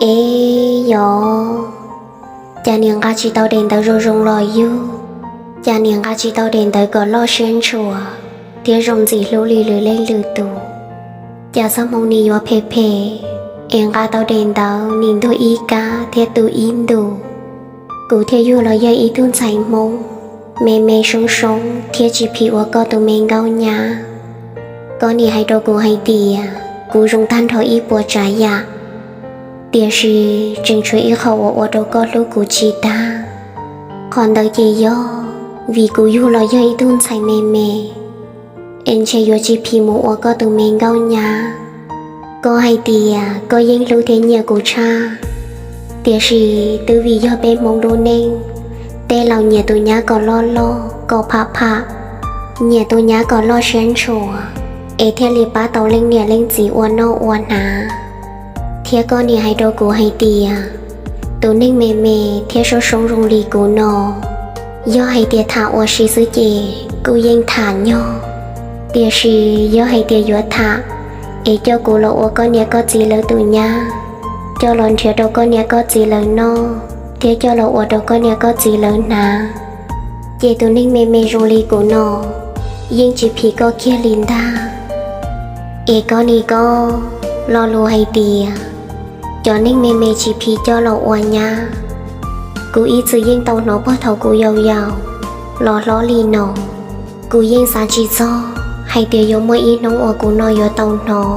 Es yog, cas nim nqa tsis tau daim ntawv zoo zoo los yug, cas nim nqa tsis tau daim ntawv kom loj siab ntshua thiab zoo ntxim hlub li lwm leej lwm tus. Cas txoj hmoo nim yuav phem phem, es nqa tau daim ntawv nim ntuag ib kab thiab tu ib ntus. Kuv thiaj yug los yog ib tug ntxhais Hmoob me me soob soob thiab tsis phim ua koj tus me nkauj nyab. Koj nim hais rau kuv hais tias kuv zoo tag nrho ib puas tsav yam, tiam sis tseem tshuav ib qho uas ua rau koj hlub kuv tsis tag. Qhov ntawd ces yog vim kuv yug los yog ib tug ntxhais me me, es ntshe yuav tsis phim mus ua koj tus me nkauj nyab. Koj hais tias koj yeej hlub thiab nyiam kuv tshaj, tiam sis twb vim yog peb Hmoob lub neej, tej laus nyiam tus nyab kom loj loj kom pham pham, nyiam tus nyab kom loj siab ntshua, es thiaj li pab tau leej niam leej txiv ua noj ua hnav. Thiab koj nim hais rau kuv hais tias tus neeg me me thiab soob soob zoo li kuv no, yog hais tias tham ua si xwb ces kuj yeej tham nyog, tiam sis yog hais tias yuav tham es coj kuv los ua koj niam koj txiv lawv tus nyab, coj los nrhiav rau koj niam koj txiv lawv noj thiab coj los ua rau koj niam koj txiv lawv hnav, ces tus neeg me me zoo li kuv no yeej tsis phim koj kiag li ntag. Es koj nim koj lo lus hais tias cov neeg me me tsis phim coj los ua nyab, kuv ib txwm yeej tau hnov puag thaum kuv yau yau los hlob li no. Kuv yeej xav tsis txog hais tias yuav muaj ib hnub uas kuv no yuav tau hnov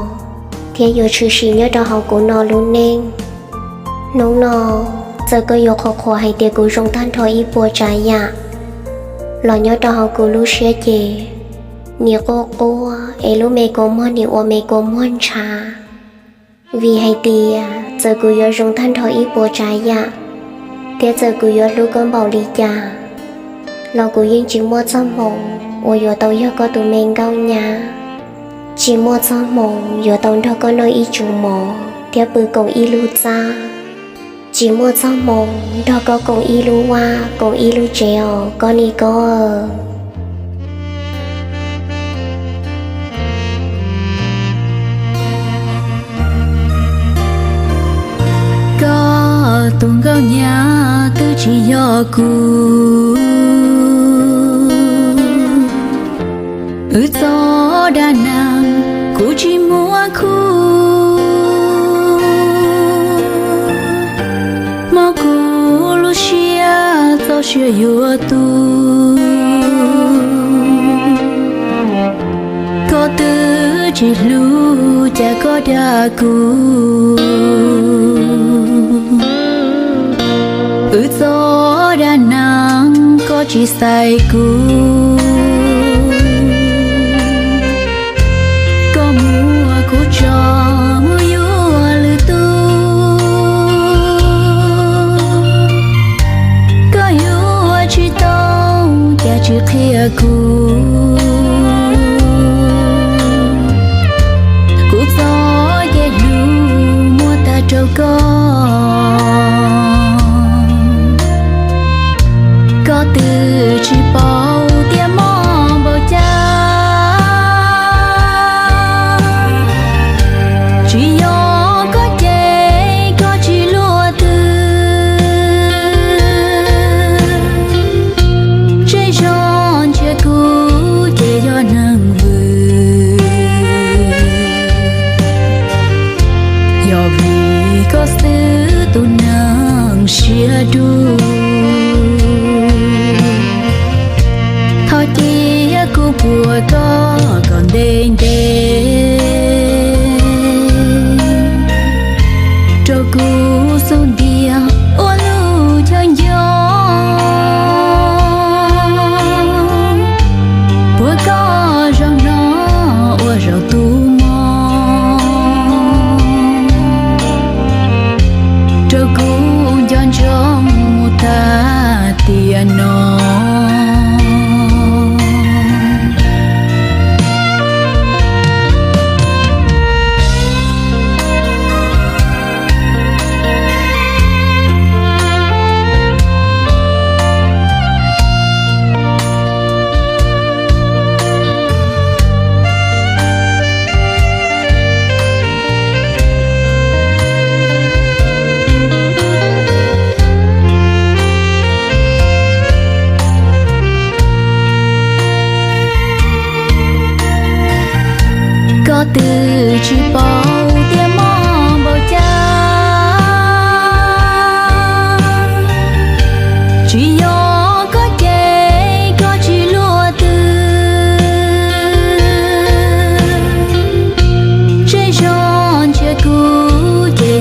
thiab yuav tshwm sim nyob rau hauv kuv no lub neej. Hnub no, txawm koj yuav qhuas qhuas hais tias kuv zoo tag nrho ib puas tsav yam los nyob rau hauv kuv lub siab ces nim quaj quaj es lub me kua muag nim ua me kua muag ntshav. Vim hais tias txawm kuv yuav zoo tag nrho ib puas tsav yam, thiab txawm kuv yuav hlub koj npaum li cas, los kuv yeej tsis muaj txoj hmoo uas yuav tau yog koj tus me nkauj nyab, tsis muaj txoj hmoo yuav tau nrog koj noj ib tsum mov thiab pw koom ib lub txaj, tsis muaj txoj hmoo nrog koj koom ib lub vaj koom ib lub tsev os koj nim koj. Koj tus nkauj nyab twb tsis yog kuv, wb txoj dag neeg kuv tsis muab khuv, mob kuv lub siab txoj sia yuav tu. Koj twb tsis hlub cas koj dag kuv, wb txoj dag neeg koj tsis xaiv kuv, koj muab kuv tso mus yuav lwm tus. Koj yuav tsis tau cas tsis qhia kuv, kuv txoj kev hlub muab tag rau koj. Koj twb tsis paub tias mob npaum cas, tsis yog koj ces koj tsis luaj twg. Zej zog ntsia kuv ces yog neeg vwm, yog vim koj xwb tus neeg siab dub. Thov cia kuv puag koj kom ntev ntev, rau kuv xub ntiag ua lub chaw nco. Puag koj zaum no ua zaum tu mog, rau kuv nco ntsoov mus tag tiam no.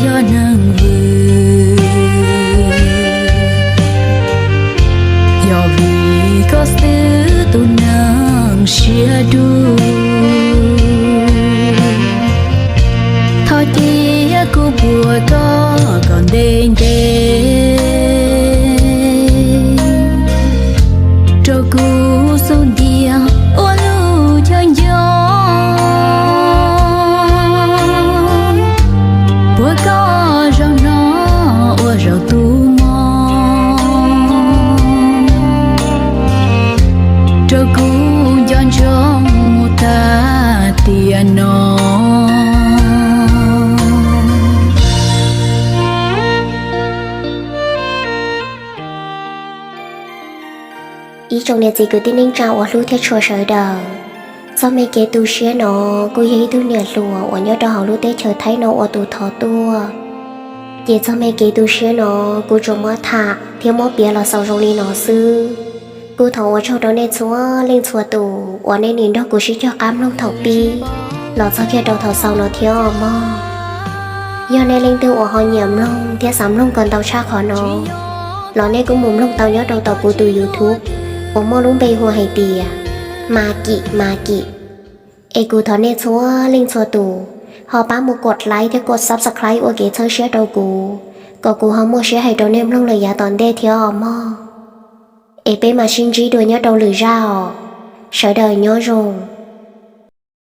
Yog neeg vwm, yog vim koj xwb tus neeg siab dub. Thov cia kuv puag koj kom ntev ntev, rau kuv xub ntiag ua lub chaw nco. Puag koj zaum no ua zaum tu mog, rau kuv nco ntsoov mus tag tiam no. Ib tsoom niam txiv kwv tij neej tsa uas hlub thiab tshua sawv daws, txoj me kev tu siab no kuj yog ib tug niam hluas uas nyob rau hauv lub teb chaws Thaib no ua tus thov tuaj. Ces txoj me kev tu siab no kuv tsuas muab tham thiab muab piav los xaus zoo li no xwb. Kuj thov ua tsaug rau nej txhua leej txhua tus uas nej nim nrog kuv sib cog qab mloog thaum pib los txog kiag rau thaum xaus no thiab os mog. Yog nej leej twg uas ho nyiam mloog thiab xav mloog kom ntau tshaj qhov no, los nej kuj mus mloog tau nyob rau tom kuv tus YouTube uas muaj lub npe hu hais tias Ma Kim Ma Kim. Es kuv thov nej txhua leej txhua tus ho pab mus kos like thiab kos subscribe ua kev txhawb siab rau kuv, kom kuv ho muaj siab hais rau nej mloog lawm yav tom ntej thiab os mog. Es peb mam sib ntsib dua nyob rau lwm zaj os. Sawv daws nyob zoo.